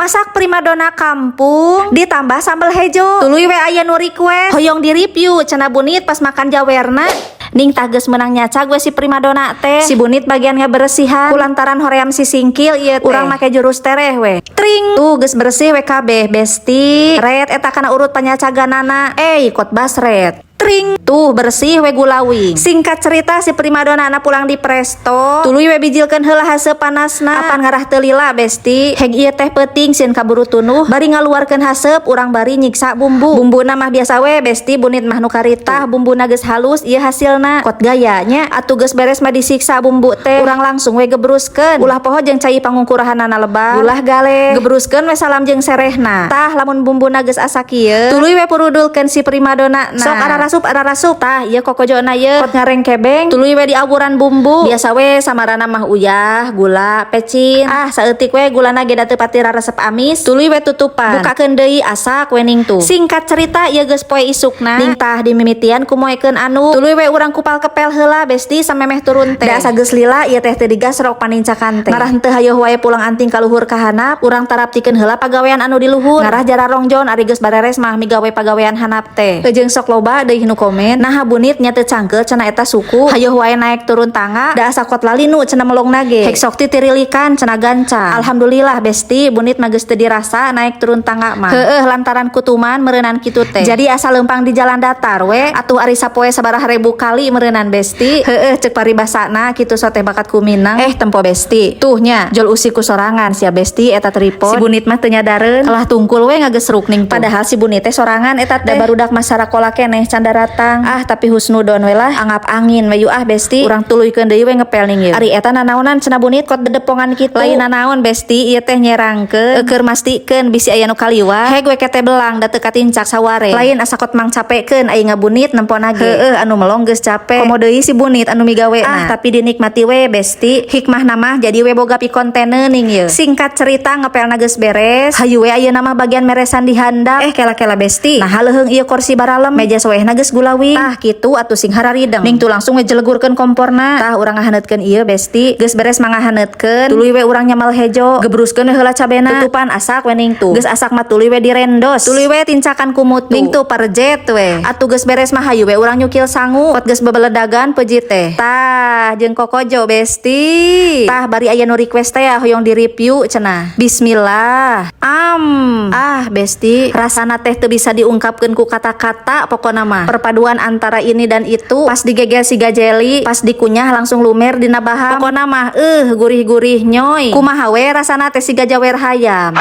Masak primadona kampung ditambah sambal hejo. Tuluy we aya nu request hoyong di review cenah Bunit pas makan jawerna. Ning tah, geus menang nyacag we si primadona teh. Si Bunit bagian ngaberesihan kulantaran hoream si singkil ieu teh. Urang make jurus tereh we. Tring, tuh geus bersih we kabeh, Besti. Red eta kana urut panyacaganana. Eh, kot basret. Tring, tuh bersih we gulawing. Singkat cerita, si primadona na pulang di presto. Tuluy we bijilkeun heula haseum panasna. Apan ngarah teu lila, Besti. Heg ieu teh peuting sieun kaburu tunuh. Bari ngaluarkeun haseup, urang bari nyiksa bumbu. Bumbuna mah biasa we, Besti, Bunit mah nu karita. Bumbuna geus halus, ieu hasilna. Kot gayanya atuh. Geus beres mah disiksa bumbu teh. Urang langsung we gebruskeun. Ulah poho jeung cai pangungkurahanana lebar. Ulah gale. Gebruskeun we salam jeung serehna. Tah, lamun bumbuna geus asa kieu, tuluy we purudulkeun si primadona. Sok ararasup ararasup. Tah, ieu kokojona ieu kot ngarengkebeng. Tuluy we diawuran bumbu. Biasa we samarana mah uyah, gula, pecin. Ah, saeutik we gulana ge da teu pati raresep amis. Tuluy we tutupan. Bukakeun deui, asak we ning tuh. Singkat cerita, ieu geus poe isukna. Ning tah, dimimitian ku moekeun anu. Tuluy we urang kupal kepel heula, Besti, samemeh turun teh. Da asa geus lila ieu teh teu digasrok panincakan teh. Ngarah teu hayoh wae pulang anting ka luhur ka handap, urang taraptikeun heula pagawean anu di luhur. Ngarah jararongjon ari geus bareres mah migawe pagawean handap teh. Jeung sok loba deui nu komen, "Naha Bunit nya teu cangkeul cenah eta suku, hayoh wae naek turun tangga, da asa kot lalinu cenah melongna ge. Hek sok titirilikan cenah gancang." Alhamdulillah, Besti, Bunit mah geus teu dirasa naik turun tangga mah. Heueuh, lantaran kutuman meureunan kitu teh. Jadi asa leumpang di jalan datar we atuh ari sapoe sabaraha ribu kali meureunan, Besti. Heueuh, ceuk paribasana kitu so teh bakat ku minang. Eh, tempo, Besti. Tuh nya jol usik ku sorangan sia, Besti, eta tripod. Si Bunit mah teu nyadareun. Kalah tungkul we ngagesruk ning tuh. Padahal si Bunit teh sorangan eta teh. Da barudak mah sarakola keneh can daratang. Ah, tapi husnudon we lah, anggap angin we ah, Besti. Urang tuluykeun deui we ngepel ning ieu. "Ari eta nanaonan cenah Bunit kot dedepongan kitu?" Lain nanaon, Besti, ieu teh nyerangkeun keur mastikeun bisi aya nu kaliwat. Heg we kete belang da teu katincak saware. Lain asa kot mang capekeun ai ngabunit nempona ge. Heueuh, anu melong geus capek. Komo deui si Bunit anu migawe. Ah, tapi dinikmati we, Besti. Hikmah mah jadi we boga pikonteneun ning ieu. Singkat cerita, ngepelna geus beres. Hayu we ayeuna mah bagian meresan di handap. Eh, kela-kela, Besti. Nah, leuheung ieu kursi baralem. Meja soehna geus gulawing. Tah kitu atuh sing hararideng. Ning tuh langsung we jelegurkeun komporna. Tah, urang ngahaneutkeun ieu, Besti. Geus beres mangahaneutkeun. Tuluy we urang nyamal hejo. Gebruskeun we heula cabena. Tutupan, asak we ning tuh. Geus asak mah tuluy we direndos. Tuluy we tincakan ku mutu. Ning tuh parjet we. Atuh geus beres mah hayu we urang nyukil sangu. Kot geus bebeledagan peji teh. Tah, jeung kokojo, Besti. Tah, bari aya nu request teh ya, hoyong di review cenah. Bismillah. Am. Ah, Besti, rasana teh teu bisa diungkapkeun ku kata-kata pokona mah. Perpaduan antara ini dan itu pas digegel siga jeli, pas dikunyah langsung lumer dina baham. Pokona mah gurih-gurih nyoy. Kumaha we rasana teh siga jawer hayam.